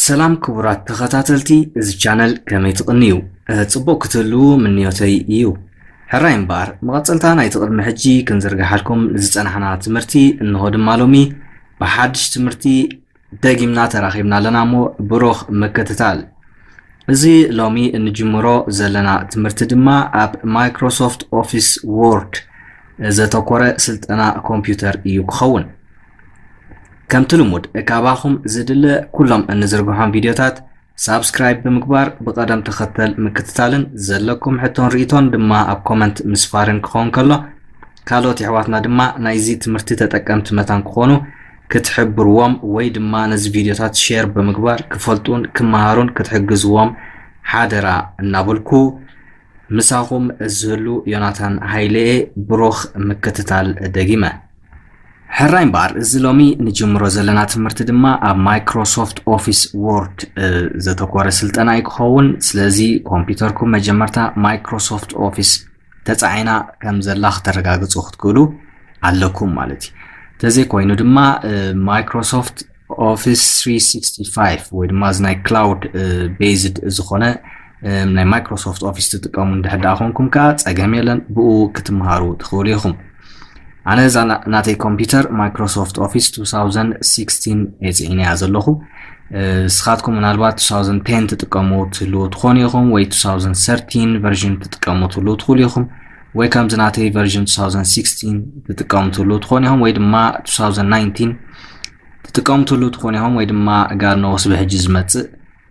ሰላም ክቡራት ተኸታተልቲ እዚ ቻነል፣ ከመይ ትቕንዩ? ጽቡቕ ክትህልዉ ምንዮተይ እዩ። ሕራይ እምበኣር፣ መቐጸልታ ናይቲ ቅድሚ ሕጂ ክንዝርግሓልኩም ዝጸናሕና ትምህርቲ እንሆ ድማ ሎሚ ብሓድሽ ትምህርቲ ደጊምና ተራኺብና ኣለና እሞ ብሩኽ ምክትታል። እዚ ሎሚ እንጅምሮ ዘለና ትምህርቲ ድማ ኣብ ማይክሮሶፍት ኦፊስ ዎርድ ዘተኮረ ስልጠና ኮምፒውተር እዩ ክኸውን። ከምቲ ልሙድ፣ ካባኹም ዝድለ ኩሎም እንዝርግሖም ቪድዮታት ሳብስክራይብ ብምግባር ብቐደም ተኸተል ምክትታልን ዘለኩም ሕቶን ርእይቶን ድማ ኣብ ኮመንት ምስፋርን ክኸውን ከሎ፣ ካልኦት የሕዋትና ድማ ናይዚ ትምህርቲ ተጠቀምቲ መታን ክኾኑ ክትሕብርዎም ወይ ድማ ነዚ ቪድዮታት ሼር ብምግባር ክፈልጡን ክመሃሩን ክትሕግዝዎም ሓደራ እናበልኩ፣ ምሳኹም ዝህሉ ዮናታን ሃይለየ። ብሩኽ ምክትታል ደጊመ። ሕራይ እምበኣር፣ እዚ ሎሚ ንጅምሮ ዘለና ትምህርቲ ድማ ኣብ ማይክሮሶፍት ኦፊስ ዎርድ፣ እ፣ ዘተኮረ ስልጠና እዩ ክኸውን። ስለዚ ኮምፒውተርኩም መጀመርታ ማይክሮሶፍት ኦፊስ ተጻዒና ከም ዘላ ክተረጋግጹ ክትክእሉ ኣለኩም ማለት እዩ። እንተዘይኮይኑ ድማ፣ እ፣ ማይክሮሶፍት ኦፊስ ትሪ ሲክስቲ ፋይቭ ወይ ድማ እዚ ናይ ክላውድ፣ እ፣ ቤዝድ ዝኾነ፣ እ፣ ናይ ማይክሮሶፍት ኦፊስ ትጥቀሙ እንድሕር ደኣ ኮንኩም ከኣ ጸገም የለን፣ ብኡ ክትመሃሩ ትኽእሉ ኢኹም። ኣነ እዛ ና-፣ ናተይ ኮምፒውተር ማይክሮሶፍት ኦፊስ ቱ ታውዘንድ ሲክስቲን እየ ጽዒነያ ዘለኹ። እ፣ ንስኻትኩም ምናልባት ቱ ታውዘንድ ቴን ትጥቀሙ ትህልዉ ትኾኑ ኢኹም፣ ወይ ቱ ታውዘንድ ሰርቲን ቨርዥን ትጥቀሙ ትህልዉ ትኽእሉ ኢኹም፣ ወይ ከምዚ ናተይ ቨርዥን ቱ ታውዘንድ ሲክስቲን ትጥቀሙ ትህልዉ ትኾኑ ኢኹም፣ ወይ ድማ ቱ ታውዘንድ ናይንቲን ትጥቀሙ ትህልዉ ትኾኑ ኢኹም፣ ወይ ድማ ጋር ነወስ ብሕጂ ዝመጽእ፣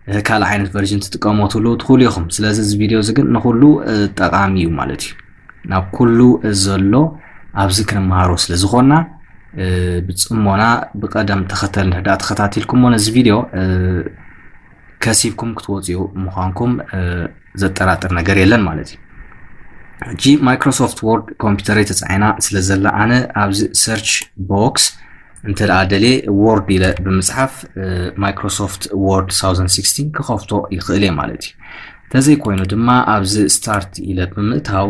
እ፣ ካልእ ዓይነት ቨርዥን ትጥቀሙ ትህልዉ ትኽእሉ ኢኹም። ስለዚ እዚ ቪድዮ እዚ ግን ንኹሉ፣ እ፣ ጠቓሚ እዩ ማለት እዩ። ናብ ኩሉ ዘሎ ኣብዚ ክንመሃሮ ስለ ዝኾንና፣ እ፣ ብጽሞና ብቐደም ተኸተል እንድሕር ደኣ ተኸታቲልኩሞ ነዚ ቪድዮ፣ እ፣ ከሲብኩም ክትወጽኡ ምዃንኩም፣ እ፣ ዘጠራጥር ነገር የለን ማለት እዩ። ሕጂ ማይክሮሶፍት ዎርድ ኮምፒውተረይ ተጻዒና ስለ ዘላ፣ ኣነ ኣብዚ ሰርች ቦክስ እንተ ደኣ ደልየ ዎርድ ኢለ ብምጽሓፍ፣ እ፣ ማይክሮሶፍት ዎርድ ቱ ታውዘንድ ሲክስቲን ክኸፍቶ ይኽእል እየ ማለት እዩ። እንተዘይኮይኑ ድማ ኣብዚ ስታርት ኢለ ብምእታው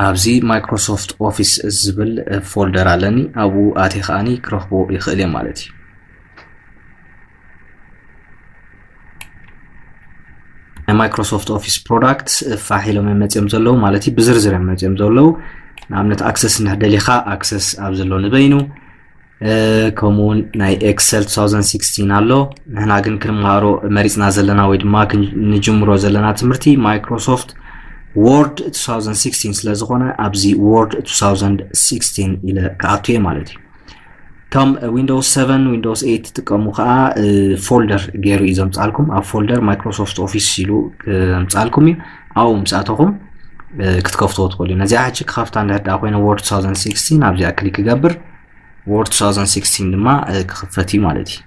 ኣብዚ ማይክሮሶፍት ኦፊስ ዝብል ፎልደር ኣለኒ፣ ኣብኡ ኣትየ ከኣኒ ክረኽቦ ይኽእል እየ ማለት እዩ። ናይ ማይክሮሶፍት ኦፊስ ፕሮዳክት ፋሕ ኢሎም እዮም መፅዮም ዘለዉ ማለት እዩ። ብዝርዝር እዮም መፅዮም ዘለዉ። ንኣብነት ኣክሰስ እንድሕር ደሊኻ ኣክሰስ ኣብ ዘሎ ንበይኑ፣ እ፣ ከምኡ እውን ናይ ኤክሰል ቱ ታውዘንድ ሲክስቲን ኣሎ። ንሕና ግን ክንመሃሮ መሪፅና ዘለና ወይ ድማ ክን-፣ ንጅምሮ ዘለና ትምህርቲ ማይክሮሶፍት ዎርድ ቱ ታውዘንድ ሲክስቲን ስለ ዝኾነ ኣብዚ ዎርድ ቱ ታውዘንድ ሲክስቲን ኢለ ክኣቱ እየ ማለት እዩ። እቶም ዊንዶውስ ሰቨን፣ ዊንዶውስ ኤይት ትጥቀሙ ከዓ፣ እ፣ ፎልደር ገይሩ እዩ ዘምፃልኩም። ኣብ ፎልደር ማይክሮሶፍት ኦፊስ ኢሉ፣ እ፣ ዘምፃልኩም እዩ። ኣብኡ ምስ ኣተኹም፣ እ፣ ክትከፍትዎ ትኽእሉ እዩ። ነዚኣ ሕጂ ክኸፍታ እንድሕር ደኣ ኮይነ ዎርድ ቱ ታውዘንድ ሲክስቲን ኣብዚኣ ክሊክ ክገብር፣ ዎርድ ቱ ታውዘንድ ሲክስቲን ድማ፣ እ፣ ክኽፈት እዩ ማለት እዩ።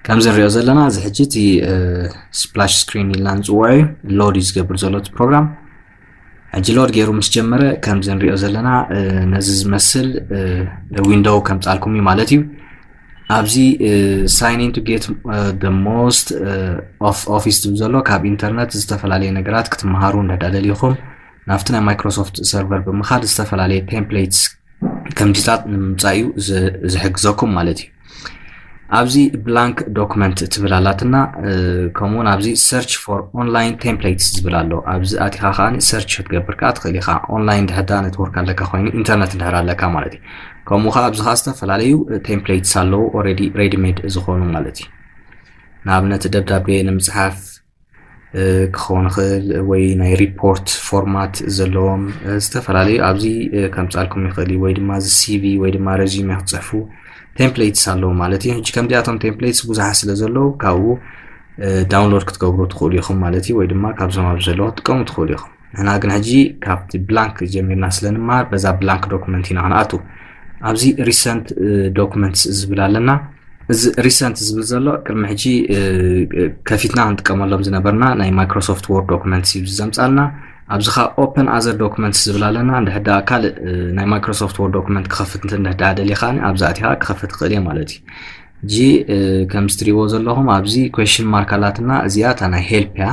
ከምዚ ንሪኦ ዘለና እዚ ሕጂ እቲ፣ እ፣ ስፕላሽ ስክሪን ኢልና ንፅውዖ እዩ። ሎድ እዩ ዝገብር ዘሎ እቲ ፕሮግራም። ሕጂ ሎድ ገይሩ ምስ ጀመረ ከምዚ ንሪኦ ዘለና፣ እ፣ ነዚ ዝመስል፣ እ፣ ዊንዶው ከምፃልኩም እዩ ማለት እዩ። ኣብዚ፣ እ፣ ሳይን ኢን ቱ ጌት፣ እ፣ ደ ሞስት፣ እ፣ ኦፍ ኦፊስ ዝብል ዘሎ ካብ ኢንተርነት ዝተፈላለየ ነገራት ክትመሃሩ እንድሕር ደሊኹም ናብቲ ናይ ማይክሮሶፍት ሰርቨር ብምኻድ ዝተፈላለየ ቴምፕሌትስ ከምዚታት ንምምፃእ እዩ ዝ-፣ ዝሕግዘኩም ማለት እዩ። ኣብዚ ብላንክ ዶክመንት ትብል ኣላትና፣ እ፣ ከምኡውን ኣብዚ ሰርች ፎር ኦንላይን ቴምፕሌትስ ዝብል ኣሎ። ኣብዚ ኣቲኻ ከዓ ሰርች ክትገብር ከዓ ትኽእል ኢኻ። ኦንላይን ድሕር ዳ ኔትወርክ ኣለካ ኮይኑ፣ ኢንተርነት እንድሕር ኣለካ ማለት እዩ። ከምኡ ከዓ ኣብዚ ከዓ ዝተፈላለዩ ቴምፕሌትስ ኣለዉ፣ ኦልሬዲ ሬዲ ሜድ ዝኾኑ ማለት እዩ። ንኣብነት ደብዳቤ ንምፅሓፍ፣ እ፣ ክኸውን ይኽእል ወይ ናይ ሪፖርት ፎርማት ዘለዎም፣ እ፣ ዝተፈላለዩ ኣብዚ፣ እ፣ ከምፃልኩም ይኽእል እዩ። ወይ ድማ እዚ ሲቪ ወይ ድማ ረዚሜ ክትፅሕፉ ቴምፕሌትስ ኣለዉ ማለት እዩ። ሕጂ ከምዚኣቶም ቴምፕሌትስ ብዙሓት ስለ ዘለዉ ካብኡ፣ እ፣ ዳውንሎድ ክትገብሩ ትኽእሉ ኢኹም ማለት እዩ። ወይ ድማ ካብዞም ኣብዚ ዘለዉ ክትጥቀሙ ትኽእሉ ኢኹም። ንሕና ግን ሕጂ ካብቲ ብላንክ ጀሚርና ስለ ንመሃር በዛ ብላንክ ዶክመንት ኢና ክንኣቱ። ኣብዚ ሪሰንት፣ እ፣ ዶክመንትስ ዝብል ኣለና። እዚ ሪሰንት ዝብል ዘሎ ቅድሚ ሕጂ፣ እ፣ ከፊትና ክንጥቀመሎም ዝነበርና ናይ ማይክሮሶፍት ወርድ ዶክመንትስ እዩ ዘምፃልና። ኣብዚ ኸዓ ኦፐን ኣዘር ዶክመንትስ ዝብል ኣለና። እንድሕር ደኣ ካልእ፣ እ፣ ናይ ማይክሮሶፍት ወርድ ዶክመንት ክኸፍት እንተ-፣ እንድሕር ደኣ ደልየ ከኣ ኣብዚ ኣቲኻ ክኸፍት ትኽእል እየ ማለት እዩ። ሕጂ፣ እ፣ ከምዚ ትሪእዎ ዘለኹም ኣብዚ ኩዌሽን ማርክ ኣላትና። እዚኣ እታ ናይ ሄልፕ እያ።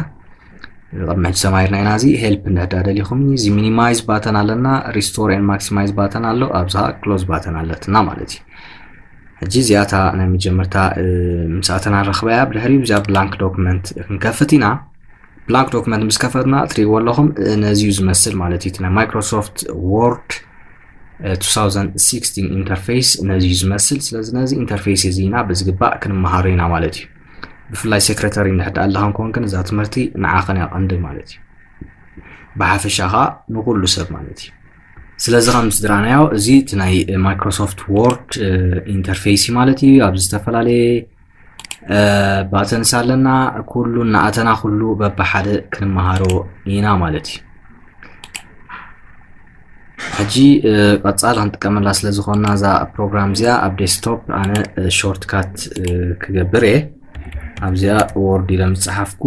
ቅድሚ ሕጂ ተማሂርና ኢና። እዚ ሄልፕ እንድሕር ደኣ ደሊኹም፣ እዚ ሚኒማይዝ ባተን ኣለና፣ ሪስቶር ኤንድ ማክሲማይዝ ባተን ኣሎ፣ ኣብዚ ኸዓ ክሎዝ ባተን ኣለትና ማለት እዩ። ሕጂ እዚኣታ ናይ መጀመርታ ምስኣተና ንረኽበያ። ብድሕሪኡ እዚኣ ብላንክ ዶክመንት ክንከፍት ኢና። ብላንክ ዶክመንት ምስ ከፈትና እትሪእዎ ኣለኹም ነዚዩ ዝመስል ማለት እዩ። ናይ ማይክሮሶፍት ወርድ two thousand sixteen ኢንተርፌስ ነዚዩ ዝመስል። ስለዚ ነዚ ኢንተርፌስ እዚ ኢና ብዝግባእ ክንመሃሮ ኢና ማለት እዩ። ብፍላይ ሴክሬታሪ እንድሕር ደኣ ኣለኻን ኮንክን እዛ ትምህርቲ ንዓኽን እያ ቀንዲ ማለት እዩ። ብሓፈሻ ኸዓ ንኹሉ ሰብ ማለት እዩ። ስለዚ ከም ዝረኣናዮ እዚ እቲ ናይ ማይክሮሶፍት ወርድ ኢንተርፌስ እዩ ማለት እዩ። ኣብዚ ዝተፈላለየ ባተንስ ኣለና። ኩሉ እናኣተና ኩሉ በብሓደ ክንመሃሮ ኢና ማለት እዩ። ሕጂ ቀፃል ክንጥቀመላ ስለ ዝኾንና እዛ ፕሮግራም እዚኣ ኣብ ዴስክቶፕ ኣነ ሾርትካት ክገብር እየ። ኣብዚኣ ወርድ ኢለ ምስ ፀሓፍኩ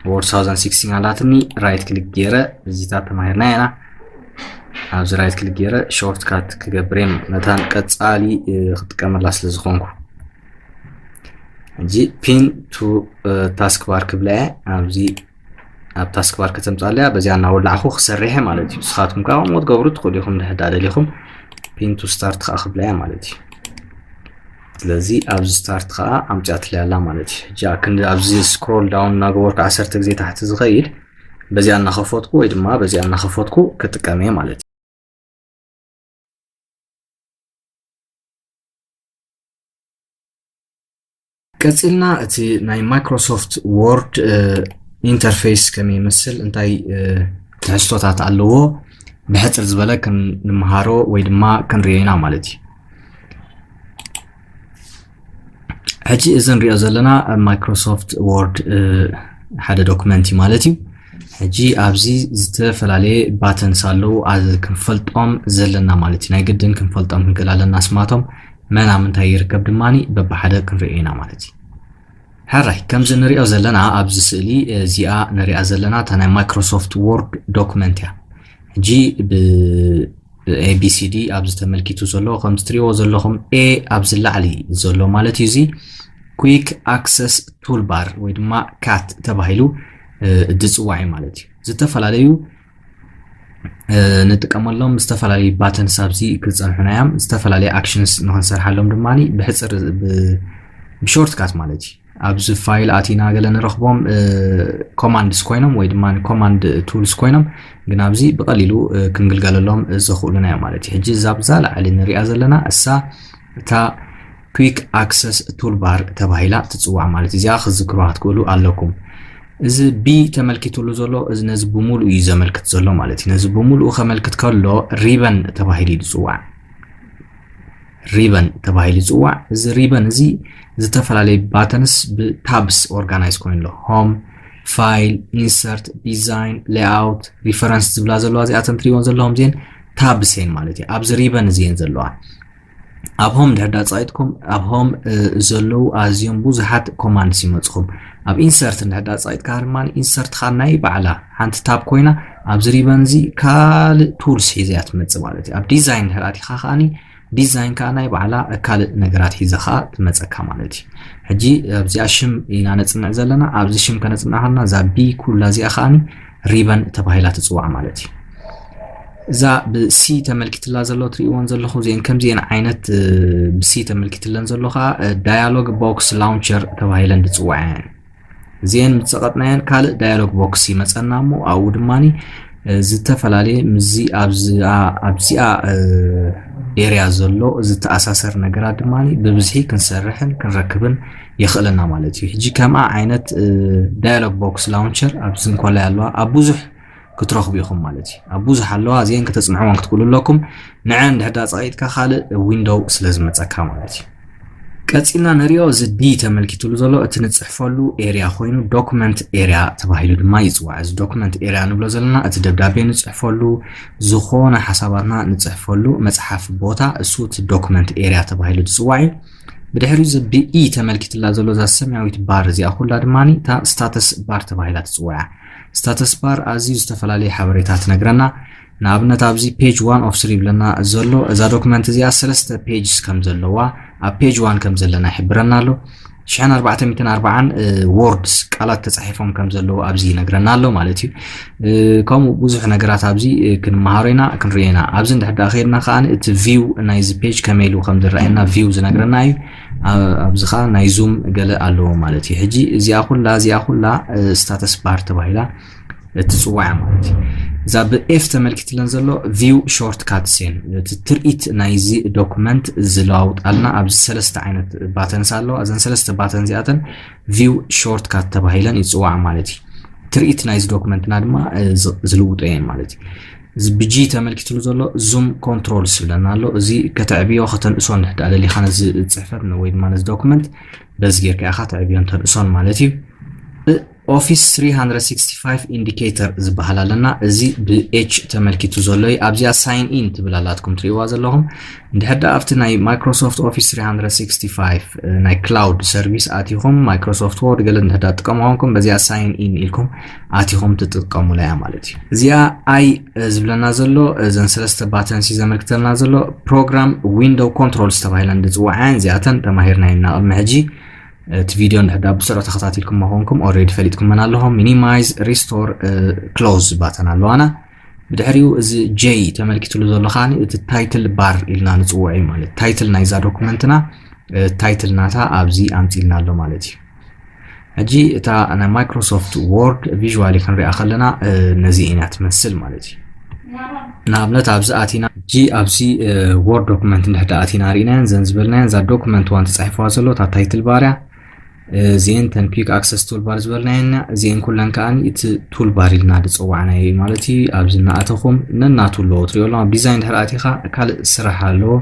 ወርድ two thousand sixteen ኣላትኒ። ራይት ክሊክ ገይረ እዚታት ተማሂርና ኢና። ኣብዚ ራይት ክሊክ ገይረ ሾርትካት ክገብር እየ። መታን ቀፃሊ ክጥቀመላ ስለ ዝኾንኩ ሕጂ ፒን ቱ ታስክ ባር ክብላ እየ። ኣብዚ ኣብ ታስክ ባር ከተምፃለያ በዚኣ እናወላዕኹ ክሰርሐ ማለት እዩ። ንስኻትኩም ከዓ ከምኡ ትገብሩ ትኽእሉ ኢኹም እንድሕር ደኣ ደሊኹም። ፒን ቱ ስታርት ከዓ ክብላ እየ ማለት እዩ። ስለዚ ኣብዚ ስታርት ከዓ ኣምፅኣትለይ ኣላ ማለት እዩ። ሕጂ ክንዲ ኣብዚ ስክሮል ዳውን እናገበርኩ ዓሰርተ ግዜ ታሕቲ ዝኸይድ በዚኣ እናኸፈትኩ ወይ ድማ በዚኣ እናኸፈትኩ ክጥቀም እየ ማለት እዩ። ቀፂልና እቲ ናይ ማይክሮሶፍት ወርድ ኢንተርፌስ ከመይ ይመስል፣ እንታይ ትሕዝቶታት ኣለዎ ብሕፅር ዝበለ ክንምሃሮ ወይ ድማ ክንሪኦ ኢና ማለት እዩ። ሕጂ እዚ ንሪኦ ዘለና ኣብ ማይክሮሶፍት ወርድ ሓደ ዶክመንት እዩ ማለት እዩ። ሕጂ ኣብዚ ዝተፈላለየ ባተንስ ኣለዉ፣ ክንፈልጦም ዘለና ማለት እዩ። ናይ ግድን ክንፈልጦም ክንክእል ኣለና፣ ስማቶም መን ኣብ ምንታይ ይርከብ ድማ በብሓደ ክንሪኦ ኢና ማለት እዩ። ሕራይ ከምዚ ንሪኦ ዘለና ኣብዚ ስእሊ እዚኣ ንሪኣ ዘለና እታ ናይ ማይክሮሶፍት ወርድ ዶክመንት እያ። ሕጂ ብ ኤቢሲዲ ኣብዚ ተመልኪቱ ዘሎ ከምዚ ትሪእዎ ዘለኹም ኤ ኣብዚ ላዕሊ ዘሎ ማለት እዩ። እዚ ኩዊክ ኣክሰስ ቱልባር ወይ ድማ ካት ተባሂሉ ዝፅዋዕ እዩ ማለት እዩ። ዝተፈላለዩ ንጥቀመሎም ዝተፈላለዩ ባተንስ ኣብዚ ክፀንሑና እዮም። ዝተፈላለዩ ኣክሽንስ ንክንሰርሓሎም ድማ ብሕፅር ብሾርትካት ማለት እዩ ኣብዚ ፋይል ኣቲና ገለ ንረኽቦም ኮማንድስ ኮይኖም ወይ ድማ ኮማንድ ቱልስ ኮይኖም፣ ግን ኣብዚ ብቐሊሉ ክንግልገለሎም ዘኽእሉና እዮም ማለት እዩ። ሕጂ እዛ ብዛ ላዕሊ ንሪኣ ዘለና እሳ እታ ኩዊክ ኣክሰስ ቱልባር ተባሂላ ትፅዋዕ ማለት እዚኣ ክዝክሩዋ ክትክእሉ ኣለኩም። እዚ ቢ ተመልኪትሉ ዘሎ እዚ ነዚ ብምሉእ እዩ ዘመልክት ዘሎ ማለት እዩ። ነዚ ብምሉእ ከመልክት ከሎ ሪበን ተባሂሉ እዩ ዝፅዋዕ። ሪበን ተባሂሉ ይፅዋዕ። እዚ ሪበን እዚ ዝተፈላለዩ ባተንስ ብታብስ ኦርጋናይዝ ኮይኑ ኣሎ። ሆም፣ ፋይል፣ ኢንሰርት፣ ዲዛይን፣ ሌይኣውት፣ ሪፈረንስ ዝብላ ዘለዋ እዚኣተን ትሪእዎን ዘለኹም እዚአን ታብስ እየን ማለት እዩ። ኣብዚ ሪበን እዚአን ዘለዋ ኣብ ሆም እንድሕር ዳኣ ፃቂጥኩም ኣብ ሆም ዘለዉ ኣዝዮም ብዙሓት ኮማንድስ ይመፅኹም። ኣብ ኢንሰርት እንድሕር ዳኣ ፃቂጥካ ድማ ኢንሰርት ከዓ ናይ ባዕላ ሓንቲ ታብ ኮይና ኣብዚ ሪበን እዚ ካልእ ቱልስ ሒዛ እያ ትመፅእ ማለት እዩ። ኣብ ዲዛይን እንድሕር ኣቲኻ ከዓኒ ዲዛይን ከዓ ናይ ባዕላ ካልእ ነገራት ሒዛ ከዓ ትመፀካ ማለት እዩ። ሕጂ ኣብዚኣ ሽም ኢና ነፅንዕ ዘለና። ኣብዚ ሽም ከነፅንዕ ከለና እዛ ቢ ኩላ እዚኣ ከዓኒ ሪበን ተባሂላ ትፅዋዕ ማለት እዩ። እዛ ብሲ ተመልኪትላ ዘሎ ትሪእዎን ዘለኹ እዚአን ከምዚአን ዓይነት ብሲ ተመልኪትለን ዘሎ ከዓ ዳያሎግ ቦክስ ላውንቸር ተባሂለን ዝፅዋዓ እየን። እዚአን ምስ ፀቐጥናየን ካልእ ዳያሎግ ቦክስ ይመፀና እሞ ኣብኡ ድማ ዝተፈላለየ ምስዚ ኣብዚኣ ኤርያ ዘሎ ዝተኣሳሰር ነገራት ድማ ብብዝሒ ክንሰርሕን ክንረክብን የኽእለና ማለት እዩ። ሕጂ ከምኣ ዓይነት ዳያሎግ ቦክስ ላውንቸር ኣብዚ እንኮላይ ኣለዋ ኣብ ብዙሕ ክትረኽቡ ኢኹም ማለት እዩ። ኣብ ብዙሕ ኣለዋ እዚአን ከተፅንዕዎን ክትክእሉ ኣለኩም። ንዐን እንድሕር ዳኣ ፀቒጥካ ካልእ ዊንዶው ስለ ዝመፀካ ማለት እዩ። ቀፂልና ንሪኦ እዚ ዲ ተመልኪትሉ ዘሎ እቲ ንፅሕፈሉ ኤርያ ኮይኑ ዶክመንት ኤርያ ተባሂሉ ድማ ይፅዋዕ። እዚ ዶክመንት ኤርያ ንብሎ ዘለና እቲ ደብዳቤ ንፅሕፈሉ ዝኾነ ሓሳባትና ንፅሕፈሉ መፅሓፊ ቦታ እሱ እቲ ዶክመንት ኤርያ ተባሂሉ ዝፅዋዕ እዩ። ብድሕሪኡ እዚ ብኢ ተመልኪትላ ዘሎ እዛ ሰማያዊት ባር እዚኣ ኩላ ድማ እታ ስታተስ ባር ተባሂላ ትፅዋዕ። ስታተስ ባር ኣዝዩ ዝተፈላለየ ሓበሬታ ትነግረና። ንኣብነት ኣብዚ ፔጅ ዋን ኦፍ ስሪ ይብለና ዘሎ እዛ ዶክመንት እዚኣ ሰለስተ ፔጅስ ከም ዘለዋ ኣብ ፔጅ ዋን ከም ዘለና ይሕብረና ኣሎ። ሽሕን ኣርባዕተ ሚእትን ኣርባዓን ወርድስ ቃላት ተጻሒፎም ከም ዘለዉ ኣብዚ ይነግረና ኣሎ ማለት እዩ። ከምኡ ብዙሕ ነገራት ኣብዚ ክንመሃሮ ኢና ክንሪኦ ኢና። ኣብዚ እንድሕር ደኣ ከይድና ከኣ እቲ ቪው ናይዚ ፔጅ ከመይ ኢሉ ከም ዝረኣየና ቪው ዝነግረና እዩ። ኣብዚ ከኣ ናይ ዙም ገለ ኣለዎ ማለት እዩ። ሕጂ እዚኣ ኩላ እዚኣ ኩላ ስታተስ ባር ተባሂላ እትፅዋዕ ማለት እዩ። እዛ ብኤፍ ተመልኪትለን ዘሎ ቪው ሾርት ካትስ እየን። እቲ ትርኢት ናይዚ ዶኩመንት ዝለዋውጣልና ኣብዚ ሰለስተ ዓይነት ባተንስ ኣለዋ። እዘን ሰለስተ ባተን እዚኣተን ቪው ሾርት ካት ተባሂለን ይፅዋዓ ማለት እዩ። ትርኢት ናይዚ ዶኩመንትና ድማ ዝልውጦ እየን ማለት እዩ። እዚ ብጂ ተመልኪትሉ ዘሎ ዙም ኮንትሮልስ ይብለና ኣሎ። እዚ ከተዕብዮ ከተንእሶ እንድሕር ደኣ ደሊኻ ነዚ ፅሕፈት ወይ ድማ ነዚ ዶኩመንት በዚ ጌርካ ኢኻ ተዕብዮን ተንእሶን ማለት እዩ። ኦፊስ ትሪ ሃንድረድ ሲክስቲ ፋይቭ ኢንዲኬተር ዝበሃል ኣለና። እዚ ብኤች ተመልኪቱ ዘሎ እዩ። ኣብዚኣ ሳይን ኢን ትብል ኣላትኩም ትሪእዋ ዘለኹም። እንድሕር ደኣ ኣብቲ ናይ ማይክሮሶፍት ኦፊስ ትሪ ሃንድረድ ሲክስቲ ፋይቭ ናይ ክላውድ ሰርቪስ ኣቲኹም ማይክሮሶፍት ወርድ ገለ እንድሕር ደኣ ትጥቀሙ ኮንኩም በዚኣ ሳይን ኢን ኢልኩም ኣቲኹም ትጥቀሙላ እያ ማለት እዩ። እዚኣ ኣይ ዝብለና ዘሎ እዘን ሰለስተ ባተንሲ ዘመልክተልና ዘሎ ፕሮግራም ዊንዶው ኮንትሮልስ ተባሂለን ዝፅዋዓ እዚኣተን ተማሂርና ኢና ቅድሚ ሕጂ። እቲ ቪድዮ እንድሕር ደኣ ብስሩዕ ተኸታቲልኩም መኾንኩም ኦልሬዲ ፈሊጥኩመን ኣለኹም። ሚኒማይዝ፣ ሪስቶር፣ ክሎዝ ባተን ኣለዋና። ብድሕሪኡ እዚ ጀይ ተመልኪትሉ ዘሎ ከዓኒ እቲ ታይትል ባር ኢልና ንፅውዖ እዩ ማለት ታይትል ናይዛ ዶኩመንትና ታይትል ናታ ኣብዚ ኣምፂልና ኣሎ ማለት እዩ። ሕጂ እታ ናይ ማይክሮሶፍት ወርድ ቪዥዋሊ ክንሪኣ ከለና ነዚ ኢና ትመስል ማለት እዩ። ንኣብነት ኣብዚ ኣቲና ሕጂ ኣብዚ ወርድ ዶኩመንት እንድሕር ኣቲና ርኢናየን ዘን ዝበልናየን እዛ ዶኩመንት ዋን ተፃሒፍዋ ዘሎ እታ ታይትል ባር እያ። እዚኤን ተን quick access toolbar ዝበልናየን እዚኤን ኩለን ከዓ እቲ ቱልባር ኢልና ዝፀዋዕናዮ እዩ ማለት እዩ። ኣብዚ እናኣተኹም ነናቱ ኣለዎ ትሪኦ ኣለኹም። ኣብ ዲዛይን ድሕር ኣቲኻ ካልእ ስራሕ ኣለዎ።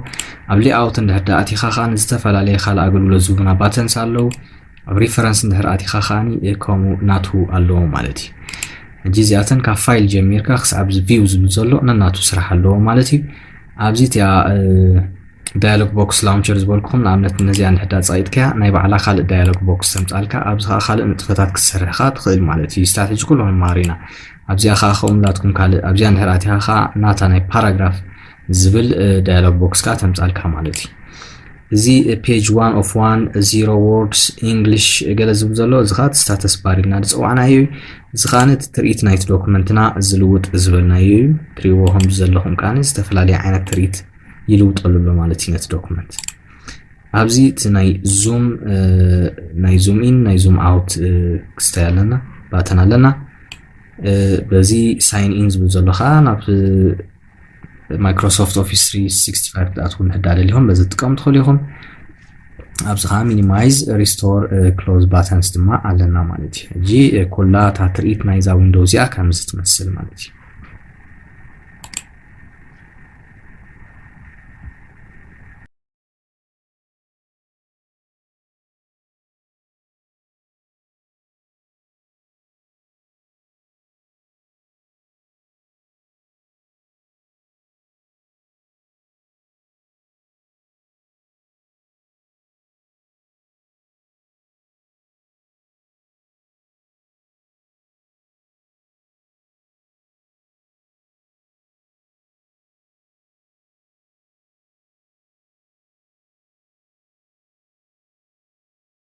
ኣብ ሌኣውት እንድሕር ኣቲኻ ከዓ ዝተፈላለየ ካልእ ኣገልግሎት ዝህቡና ባተንስ ኣለዉ። ኣብ ሪፈረንስ እንድሕር ኣቲኻ ከዓ ከምኡ ናቱ ኣለዎ ማለት እዩ። ሕጂ እዚኣተን ካብ ፋይል ጀሚርካ ክሳብ እዚ ቪው ዝብል ዘሎ ነናቱ ስራሕ ኣለዎ ማለት እዩ። ኣብዚ እቲኣ ዳያሎግ ቦክስ ላውንቸር ዝበልኩኹም ንኣብነት ነዚኣ እንድሕር ጸቒጥካያ ናይ ባዕላ ካልእ ዳያሎግ ቦክስ ተምጻልካ ኣብዚ ከዓ ካልእ ንጥፈታት ክትሰርሕ ከዓ ትኽእል ማለት እዩ። ስታት ሕጂ ኩሉ ክንመሃር ኢና። ኣብዚኣ ከዓ ከምኡ ናትኩም ካልእ ኣብዚኣ እንድሕር ኣቲኻ ከዓ ናታ ናይ ፓራግራፍ ዝብል ዳያሎግ ቦክስ ከዓ ተምጻልካ ማለት እዩ። እዚ ፔጅ ዋን ኦፍ ዋን ዚሮ ወርድስ ኢንግሊሽ ገለ ዝብል ዘሎ እዚ ከዓ ስታተስ ባር ኢልና ዝፀዋዕናዮ እዩ። እዚ ከዓ እቲ ትርኢት ናይቲ ዶክመንትና ዝልውጥ ዝበልናዮ እዩ። ትሪእዎ ከም ዘለኹም ከዓ ዝተፈላለየ ዓይነት ትርኢት ይልውጠሉ ኣሎ ማለት እዩ ነቲ ዶክመንት። ኣብዚ እቲ ናይ ዙም ናይ ዙም ኢን ናይ ዙም ኣውት ክስታይ ኣለና ባተን ኣለና። በዚ ሳይን ኢን ዝብል ዘሎ ከዓ ናብ ማይክሮሶፍት ኦፊስ ትሪ ሲክስቲ ፋይቭ ክትኣትዉ እንድሕር ደኣ ደሊኹም በዚ ትጥቀሙ ትኽእሉ ኢኹም። ኣብዚ ከዓ ሚኒማይዝ ሪስቶር ክሎዝ ባተንስ ድማ ኣለና ማለት እዩ። ሕጂ ኩላ እታ ትርኢት ናይዛ ዊንዶው እዚኣ ከምዚ ትመስል ማለት እዩ።